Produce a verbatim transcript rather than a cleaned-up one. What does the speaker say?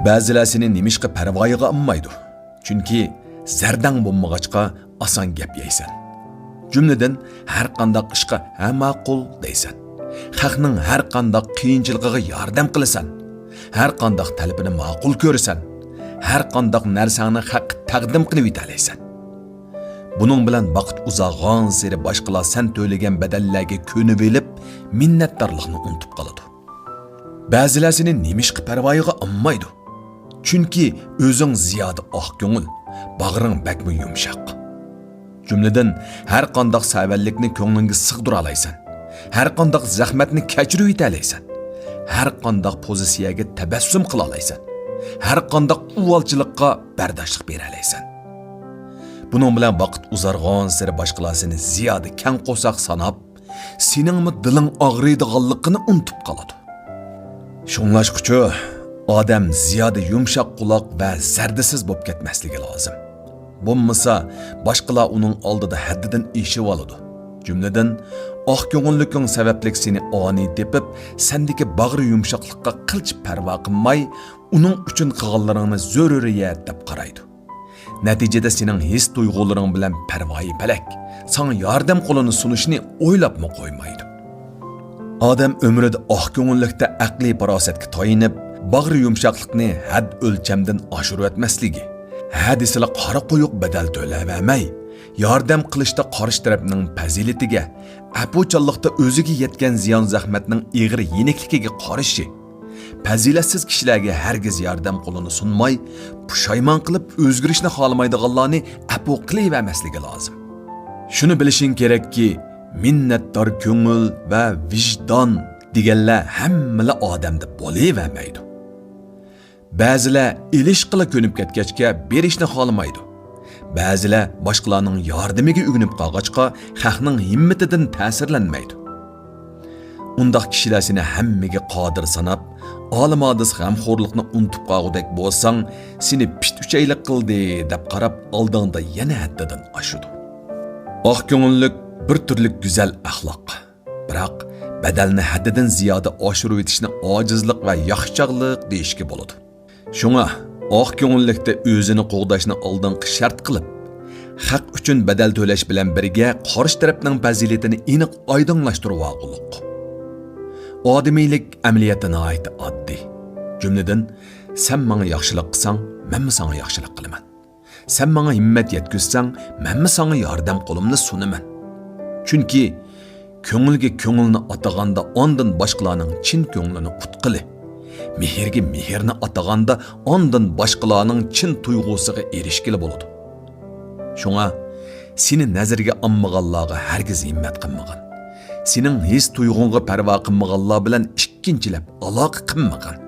بەزىلەر سېنى نېمىشقا پەرۋايىغا ئالمايدۇ؟ چۈنكى زەردەڭ بولمىغاچقا ئاسان گەپ يەيسەن. جۈملىدىن، ھەر قانداق ئىشقا ھە ماقۇل دەيسەن. خەقنىڭ ھەر قانداق قىيىنچىلىقىغا ياردەم قىلىسەن. ھەر قانداق تەلىپىنى ماقۇل كۆرىسەن. ھەر قانداق نەرسەڭنى خەققە تەقدىم قىلىۋېتەلەيسەن. بۇنىڭ بىلەن ۋاقىت ئۇزارغانسېرى باشقىلار سەن تۆلىگەن بەدەللەرگە كۆنۈۋېلىپ، مىننەتدارلىقنى ئۇنتۇپ قالىدۇ. بەزىلەر سېنى نېمىشقا پەرۋايىغا ئالمايدۇ؟ چۈنكى ئۆزۈڭ زىيادە ئاق كۆڭۈل، باغرىڭ بەكمۇ يۇمشاق. جۈملىدىن، ھەر قانداق سەۋەنلىكنى كۆڭلۈڭگە سىغدۇرالايسەن. ھەر قانداق زەخمەتنى كەچۈرۈۋېتەلەيسەن. ھەر قانداق پوزىتسىيەگە تەبەسسۇم قىلالايسەن. ھەر قانداق ئۇۋالچىلىققا بەرداشلىق بېرەلەيسەن. بۇنىڭ بىلەن ۋاقىت ئۇزارغانسېرى باشقىلار سېنى زىيادە كەڭ قورساق ساناپ، سېنىڭمۇ دىلىڭ ئاغرىيدىغانلىقىنى ئۇنتۇپ قالىدۇ. شۇڭلاشقىچۇ، ئادەم زىيادە يۇمشاق قۇلاق ۋە زەردىسىز بولۇپ كەتمەسلىكى لازىم. بولمىسا، باشقىلار ئۇنىڭ ئالدىدا ھەددىدىن ئېشىۋالىدۇ. جۈملىدىن، ئاق كۆڭۈللۈكۈڭ سەۋەبلىك سېنى ئانىي تېپىپ، سەندىكى باغرى يۇمشاقلىققا قىلچە پەرۋا قىلماي، ئۇنىڭ ئۈچۈن قىلغانلىرىڭنى زۆرۈرىيەت دەپ قارايدۇ. نەتىجىدە سېنىڭ ھېس-تۇيغۇلىرىڭ بىلەن پەرۋايى پەلەك، ساڭا ياردەم قولىنى سۇنۇشنى ئويلاپمۇ قويمايدۇ. ئادەم ئۆمرىدە ئاق كۆڭۈللۈكتە ئەقلىي پاراسەتكە تايىنىپ، باغرى يۇمشاقلىقنى ھەد ئۆلچەمدىن ئاشۇرۇۋەتمەسلىكى، ھە دېسىلا قارا قويۇق بەدەل تۆلەۋەرمەي، ياردەم قىلىشتا قارشى تەرەپنىڭ پەزىلىتىگە، ئەپۇچانلىقتا ئۆزىگە يەتكەن زىيان-زەخمەتنىڭ ئېغىر يېنىكلىكىگە قارىشى، پەزىلەتسىز كىشىلەرگە ھەرگىز ياردەم قولىنى سۇنماي، پۇشايمان قىلىپ ئۆزگىرىشنى خالىمايدىغانلارنى ئەپۇ قىلىۋەرمەسلىكى لازىم. شۇنى بىلىشىڭ كېرەككى، مىننەتدار كۆڭۈل ۋە ۋىجدان دېگەنلەر ھەممىلا ئادەمدە بولۇۋەرمەيدۇ. بەزىلەر ئېلىشقىلا كۆنۈپ كەتكەچكە بېرىشنى خالىمايدۇ. بەزىلەر باشقىلارنىڭ ياردىمىگە ئۆگىنىپ قالغاچقا خەقنىڭ ھىممىتىدىن تەسىرلەنمەيدۇ. ئۇنداق كىشىلەر سېنى ھەممىگە قادىر ساناپ، ئالىمادىس غەمخورلۇقنى ئۇنتۇپ قالغۇدەك بولساڭ، سېنى پىت ئۈچەيلىك قىلدى دەپ قاراپ ئالدىڭدا يەنە ھەددىدىن ئاشىدۇ. ئاق كۆڭۈللۈك بىر تۈرلۈك گۈزەل ئەخلاق. بىراق، بەدەلنى ھەددىدىن زىيادە ئاشۇرۇۋېتىشنى ئاجىزلىق ۋە ياخشىچاغلىق دېيىشكە بولىدۇ. شۇڭا، ئاق كۆڭۈللۈكتە ئۆزىنى قوغداشنى ئالدىنقى شەرت قىلىپ، خەق ئۈچۈن بەدەل تۆلەش بىلەن بىرگە قارشى تەرەپنىڭ پەزىلىتىنى ئېنىق ئايدىڭلاشتۇرۇۋالغۇلۇق. ئادىمىيلىك ئەمەلىيەتتە ناھايىتى ئاددىي. جۈملىدىن، سەن ماڭا ياخشىلىق قىلساڭ، مەنمۇ ساڭا ياخشىلىق قىلىمەن. سەن ماڭا ھىممەت يەتكۈزسەڭ، مەنمۇ ساڭا ياردەم قولۇمنى سۇنىمەن. چۈنكى كۆڭۈلگە كۆڭۈلنى ئاتىغاندا ئاندىن باشقىلارنىڭ چىن كۆڭلىنى ئۇتقىلى، مېھىرگە مېھىرنى ئاتىغاندا ئاندىن باشقىلارنىڭ چىن تۇيغۇسىغا ئېرىشكىلى بولىدۇ. شۇڭا سېنى نەزىرگە ئالمىغانلارغا ھەرگىز ھىممەت قىلمىغىن. سېنىڭ ھېس-تۇيغۇڭغا پەرۋا قىلمىغانلار بىلەن ئىككىنچىلەپ ئالاقە قىلمىغىن.